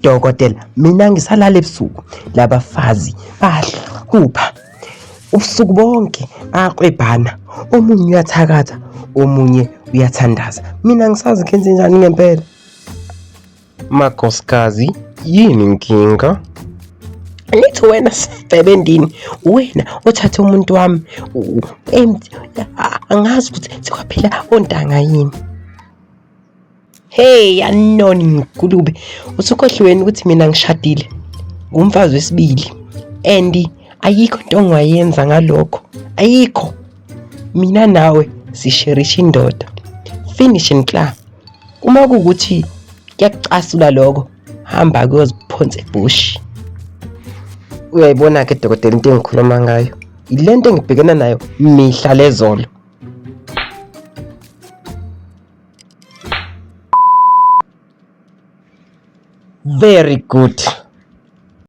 Dokotela, mina ngisalala ebusuku labafazi bayahlupha ubusuku bonke bayaklwebhana, omunye uyathakatha, omunye uyathandaza. Mina ngisazi ngenze njani ngempela. Makhosikazi, yini inkinga? Ngithi wena sifebe ndini, wena othathe umuntu wami angazi ukuthi sekwaphila ontanga yini. Hey anoni ngulube, usukhohliwe yini ukuthi mina ngishadile ngumfazi wesibili and ayikho into ongayenza ngalokho, ayikho. Mina nawe sisherisha indoda, finish and klaar. Uma kuwukuthi kuyakucasula lokho, hamba kuyoziphonsa ebhushi. Uyayibona-ke dokotela into engikhuluma ngayo, yile nto engibhekena nayo mihla lezolo. Very good.